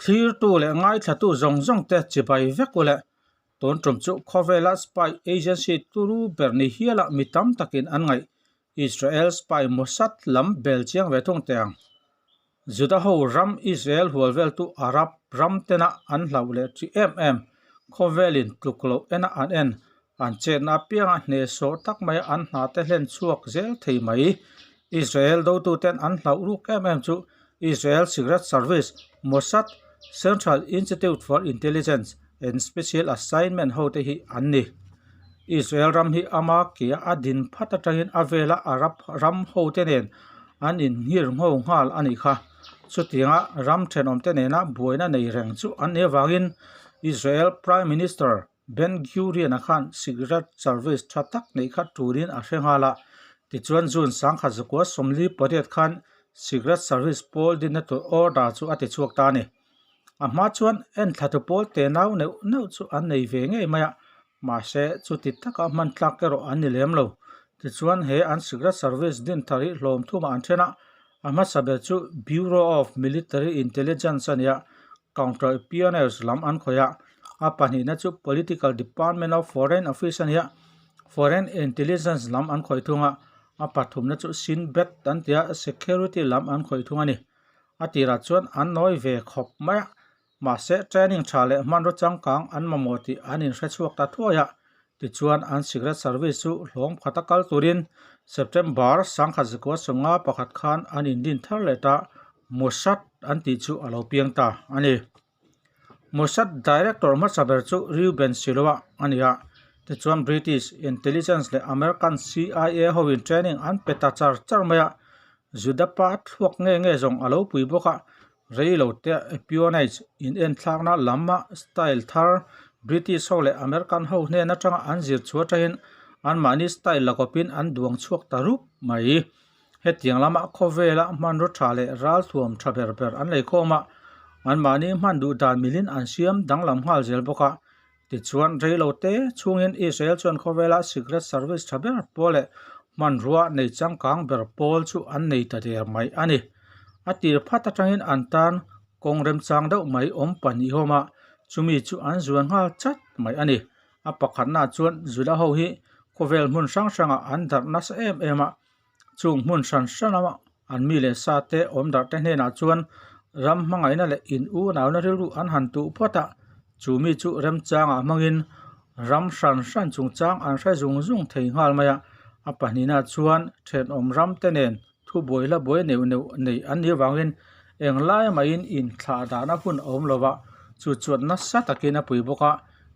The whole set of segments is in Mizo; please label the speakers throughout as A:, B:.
A: Thlirtu leh ngaithlatu zawng zawng te chibai vek u le. Tun tum chu khawvela spy agency turu ber ni hiala mi tam takin an ngaih Israel spy Mossad lam bel chiang ve thung teh ang. Juda ho ram Israel hual veltu Arab ram tena an hlauh leh chi em em khawvelin tluk loh ena an en an chetna apianga hnehsawh tak maia an hna te hlen chhuak zel thei mai. Israel dotuten an hlauh ruk em em chu Israel Secret Service, Mossad, Central Institute for Intelligence and Special Assignment hote hi an ni. Israel ram hi ama kea a din phat atangin a vela Arab ram hote nen an inhngir ngho nghal a nih kha. Chutianga ram thenawmte nena buaina nei reng chu an nih avangin Israel Prime Minister Ben Gurion-a khan Secret Service tha tak neih kha turin a hre nghal a, tichuan June sangkhat zakua 48 khan Secret Service pawl dinna tur order chu a ti chhuak ta a ni. A hma chuan enthlatu pawl te nau neuh neuh chu an nei ve ngei mai a, mahse chuti taka hman tlak erawh an ni lem lo. Tichuan he an Secret Service din thar hi hlawm thumah an then a, a hmasa ber chu Bureau of Military Intelligence a ni a, Counter-espionage lam an khawih a, a pahnihna chu Political Department of Foreign Office a ni a, Foreign Intelligence lam an khawih thung a, a pathumna chu Shin Bet an ti a, Security lam an khawih thung a ni. A tirah chuan an nawi ve khawp mai a, mahse training tha leh hmanraw changkang an mamawh tih an inhre chhuak ta thuai a, tichuan an Secret Service chu hlawm khata kal turin September 1951 khan an indin thar leh ta. Mossad an tih chu a lo piang ta a ni. Mossad director hmasa ber chu Reuben Shiloah a ni a, tichuan British Intelligence leh American CIA hoin training an pe ta char char mai a, Juda pa thluak nge nge zawng a lo pui bawk a, rei lo te espionage inenthlakna lama style thar British ho leh American ho hnen atanga an zir chhuah atangin anmahni style la kawpin an duang chhuak ta rup mai. Hetiang lama khawvela hmanraw tha leh ralthuam tha ber ber an lei khawm a, anmahni hman duh dan milin an siam danglam nghal zel bawk a. Tichuan, reilo te chhungin Israel chuan khawvela Secret Service tha ber pawl leh hmanrua nei changkang ber pawl chu an nei ta der mai a ni. A tir phat atangin an tan kawng remchang deuh mai awm pahnih awm a, chumi chu an zuan nghal chat mai a ni. A pakhatnaah chuan Juda ho hi khawvel hmun hrang hrangah an darh nasa em em a, Chung hmun hran hran a an mi leh sa te awm darh te hnenah chuan ram hmangaihna leh in unauna rilru an han tuh phawt a, chu mi chu remchangah hmangin ram hran hran chungchang an hre zung zung thei nghal mai a, a pahnihna chuan thenawm ram te nen thu buai hla buai neuh neuh nei an nih avangin englai mahin inthlah dahna hun a awm lo va, chu chuan nasa takin a pui bawk a,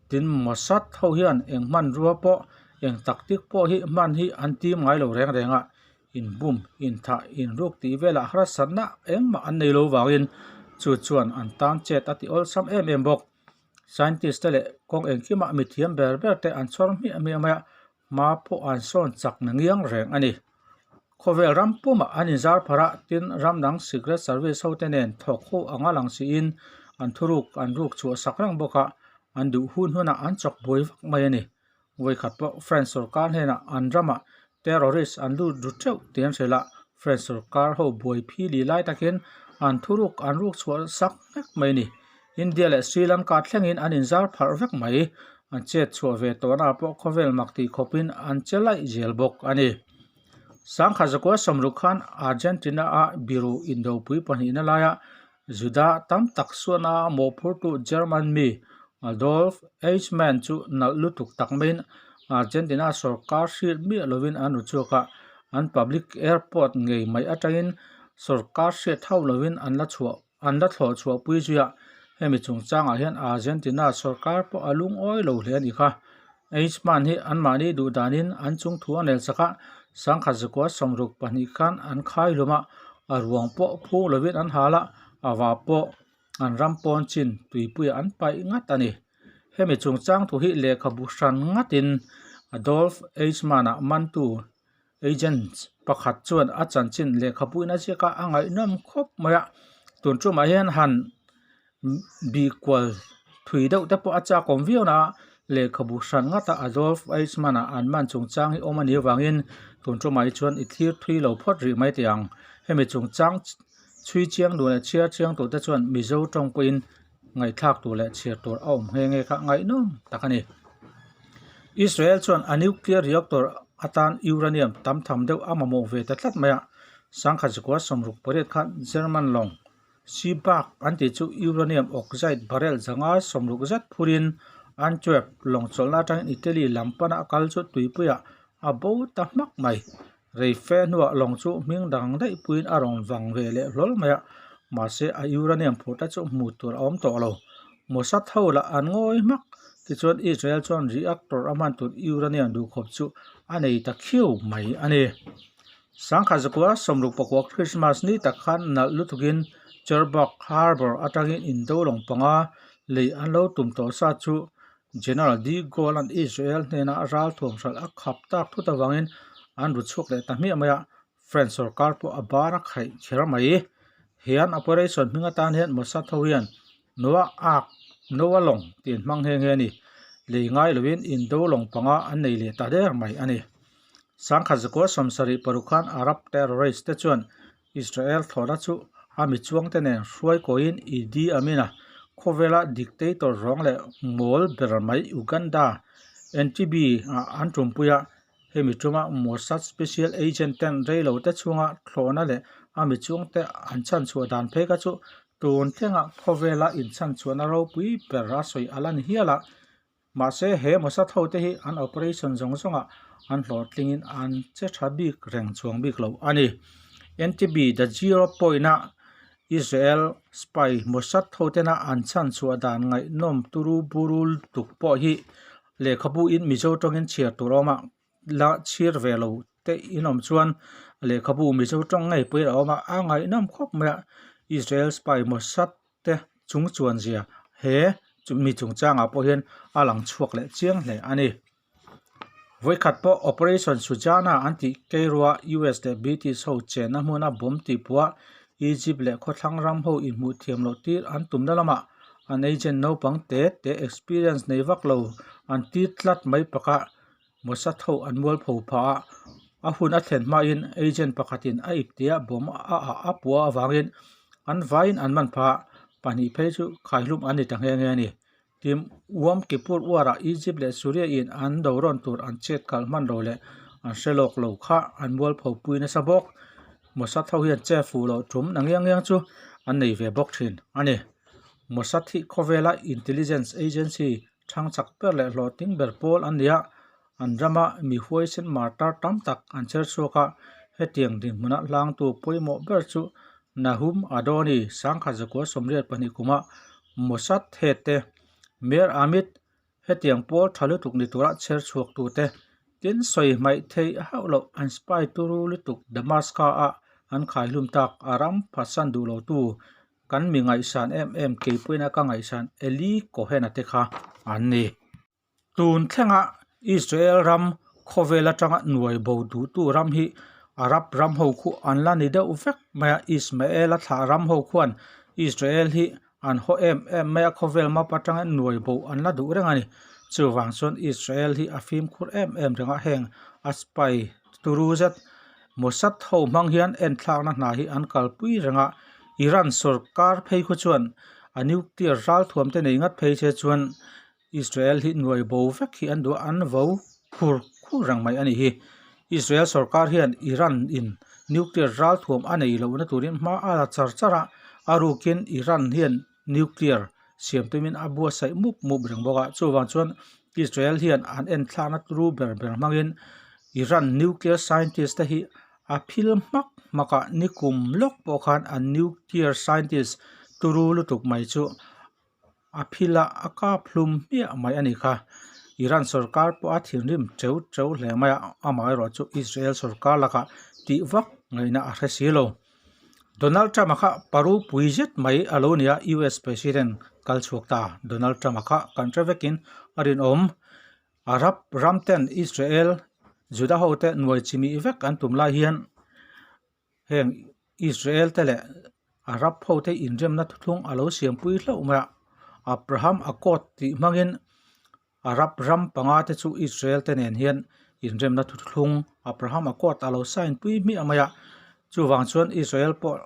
A: tin Mossad ho hian eng hmanrua pawh Eng taktik pawh hi hman hi an tim ngai lo reng reng a, inbum, inthah, inruk tih velah harsatna engmah an nei lo vangin chu chuan an tan chet a ti awlsam em em bawk. Scientist te leh kawng engkimah mithiam ber ber te an chhawr hmiah hmiah mai a, hma pawh an sawn chak na ngiang reng a ni. Khawvel ram pumah an inzar phar a, tin ram dang Secret Service ho te nen thawk ho anga lang siin an thuruk an ruk chhuah sak reng bawk a, an duh hun hunah an chawk buai vak mai a ni. Vawikhat pawh French sorkar hnenah an ramah terrorist an lut ru teuh tih an hrilh a, French sorkar ho buai phi li lai takin an thuruk an ruk chhuah sak vek mai a ni. India leh Sri Lanka thlengin an inzar pharh vek mai. An chet chhuah ve tawhna pawh khawvel mak tih khawpin an che laih zel bawk a ni. Sangkhat zakua sawmruk khan Argentina-a biru indopui pahnihna laia Juda tam tak suana mawhphurtu German mi Adolf Eichmann chu nalh lutuk tak maiin Argentina sorkar hriat miah lovin an ru chhuak a, an public airport ngei mai atangin sorkar hriat hauh lovin an la chhuah an la thlawh chhuahpui zui a, hemi chungchangah hian Argentina sorkar pawh a lungawi lo hle a ni kha. Eichmann hi anmahni duh danin an chung thu a nel chak a, sangkhat zakua 62 khan an khai hlum a, a ruang pawh phung lovin an hal a, a va pawh an ram pawn chin tuipuiah an paih ngat a ni. Hemi chungchang thu hi lehkhabu hran ngatin Adolf Eichmann-a mantu agent pakhat chuan a chanchin lehkhabuin a ziak a, a ngaihnawm khawp mai a, tun tumah hian han bih kual thui deuh te pawh a chak awm viau na a, lehkhabu hran ngat a Adolf Eichmann ah an man chungchang hi awm a nih avangin tun tumah hi chuan i thlir thui lo phawt rih mai teh ang, hemi chungchang. Chhui chiang duh leh chhiar chiang tur te chuan Mizo tawng pawhin ngaihthlak tur leh chhiar tur a awm nghe nghe kha ngaihnawm tak a ni. Israel chuan a nuclear reactor atan uranium tam tham deuh a mamawh ve ta tlat mai a, sangkhat zakua 68 khan German lawng Seabag an tih chu uranium oxide barrel zanga 60 zet phurin Antwerp lawng chawlhna atangin Italy lam pana a kal chu tuipuiah a bo ta hmak mai. Rei fe hnuah lawng chu hming dang daih puiin a rawn vang ve leh hlawl mai a, mahse a uranium phurhte chu hmuh tur a awm tawh lo. Mossad ho lah an ngawi hmak, tichuan Israel chuan reactor a hman tur uranium duhkhawp chu a nei ta khiu mai a ni. Sangkhat zakua 64 Christmas ni tak khan nalh lutukin Cherbourg Harbour atangin indo lawng panga lei an lo tum tawh sa chu General De Gaulle-a'n Israel hnena ralthuam hralh a khap tak thut avangin an ru chhuak leh ta hmiah mai a, French sorkar pawh a bar a khaih kher mai. Hian operation hming atan hian Mossad ho hian Noah Ark, Noah Lawng tih an hmang nghe nghe a ni. Lei ngai loin indo lawng panga an nei leh ta der mai a ni. Sangkhat zakua 76 khan Arab terrorist te chuan Israel thlawhna chu a mi chuangte nen hruai kawiin Idi Amin-a khawvela dictator rawng leh mawl ber mai Uganda Entebbe-ah an tumpui a, hemi tuma Mossad special agent ten reilote chhunga thlawhna leh a mi chuangte an chhanchhuah dan phei kha chu tun thlengah khawvela inchhanchhuahna ropui ber a sawi a la ni hial a. Mahse, he Mossad hote hi an operation zawng zawngah an hlawhtlingin an che tha bik reng chuang bik lo a ni. NTB The Zero Point-a Israel spy Mossad hotena an chhan chhuah dan ngaihnawm turu buru lutuk pawh hi lehkhabu in Mizo tawngin chhiar tur a awm a, la chhir ve lo te in awm chuan lehkhabu Mizo tawng ngei pawhin a awm a, a ngaihnawm khawp mai a. Israel spy Mossad te chung chuan zia he mi chungchangah pawh hian a lang chhuak leh chiang hle a ni. Vawikhat pawh Operation Sujana an tih Cairo-a US leh British ho chenna hmuna bomb tihpuah Egypt leh khawthlang ram ho inhmuh thiam loh tir an tumna lamah an agent naupang te te experience nei vak lo an tir tlat mai pakah Mossad ho an mualpho phah a, a hun a thlen hmain agent pakhatin a iptea bomb a ah a puah avangin an vaiin an man phah a, pahnih phei chu khaihlum an ni ta nghe nghe a ni. Tim Uam Kippur uarah Egypt leh Suria in an do rawn tur an chet kalh hman lo leh an hre lawk lo kha an mualpho pui nasa bawk. Mossad ho hian che fuh loh tum na ngiang ngiang chu an nei ve bawk thin a ni. Mossad hi khawvela intelligence agency Thang chak ber leh hlawhtling ber pawl an ni a, an rama mi huaisen martar tam tak an chher chhuak a, hetiang dinhmuna hlangtu pawimawh ber chu Nahum Adoni sangkhat zakua 82 kuma Mossad head te, Meir Amit hetiang pawl tha lutuk ni tura chher chhuak tu te, tin sawi hmaih theih hauh loh an spy turu lutuk Damaska ah an khaihlum tak a ram phatsan duh lo tu Kan mi ngaihsan em em keipawina ka ngaihsan Eli Cohen-a te kha an ni. Tun thlenga Israel ram khawvel atanga nuai bo duhtu ram hi Arab ram ho khu an la ni deuh vek mai a, Ismael-a thlah ram ho khuan Israel hi an haw em em mai a, khawvel map atanga nuai bo an la duh reng a ni. Chuvang chuan Israel hi a fimkhur em em reng a, heng a spy turu zet Mossad ho hmang hian enthlakna hna hi an kalpui reng a, Iran sorkar phei khu chuan a nuclear ralthuam te nei ngat phei che chuan Israel hi nuai bo vek hi an duh a, an vo khur khur reng mai a ni hi. Israel sorkar hian Iran in nuclear ralthuam a nei lohna turin hma a la char char a, a rukin Iran hian nuclear siam tumin a buatsaih mup mup reng bawk a, chuvang chuan Israel hian an enthlakna turu ber ber hmangin Iran nuclear scientist te hi a phil hmak hmak a, nikum lawk pawh khan an nuclear scientist turu lutuk mai chu a phil a, a kap hlum hmiah mai a ni kha. Iran sorkar pawh a thinrim teu teu hle mai a, amaherawhchu Israel sorkar lakah tih vak ngaihna a hre si lo. Donald Trump-a kha paru pui zet mai a lo ni a, US President kal chhuak ta Donald Trump-a kha kan hre vekin a rinawm. Arab ram ten Israel Juda ho te nuai chimih vek an tum lai hian heng Israel te leh Arab ho te inremna thuthlung a lo siampui hlauh mai a, Abraham Accord tih hmangin Arab ram panga te chu Israel te nen hian inremna thuthlung Abraham Accord a lo sign pui hmiah mai a, chuvang chuan Israel pawh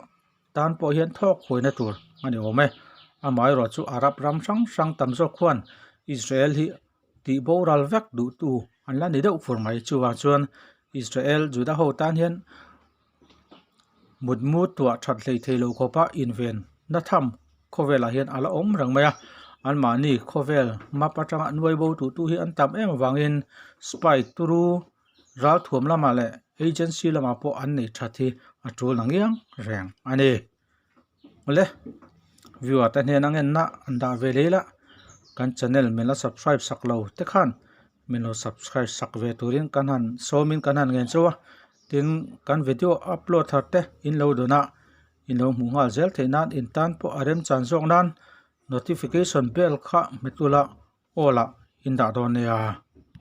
A: tan pawh hian thawk huaina tur a ni awm e. Amaherawh chu Arab ram hrang hrang tam zawk khuan Israel hi tih boral vek duhtu an la ni deuh fur mai. Chuvang chuan Israel Juda ho tan hian mutmu tuah that hlei thei lo khawpa inven na tham khawvelah hian a la awm reng mai a. Anmahni khawvel map atanga nuai bo duhtu hi an tam em avangin spy turu ralthuam lamah leh agency lamah pawh an nei that hi a tul na ngiang reng a ni. Awle viewer te hnena ngenna an dah ve leh ila kan channel min la subscribe sak lo te khan min lo subscribe sak ve turin kan han sawmin kan han ngen chauh a tin kan video upload thar te in lo dawn a in lo hmuh nghal zel theih nan in tan pawh a remchan zawk nan notification bell kha hmet ula aw lah in dah dawn nia.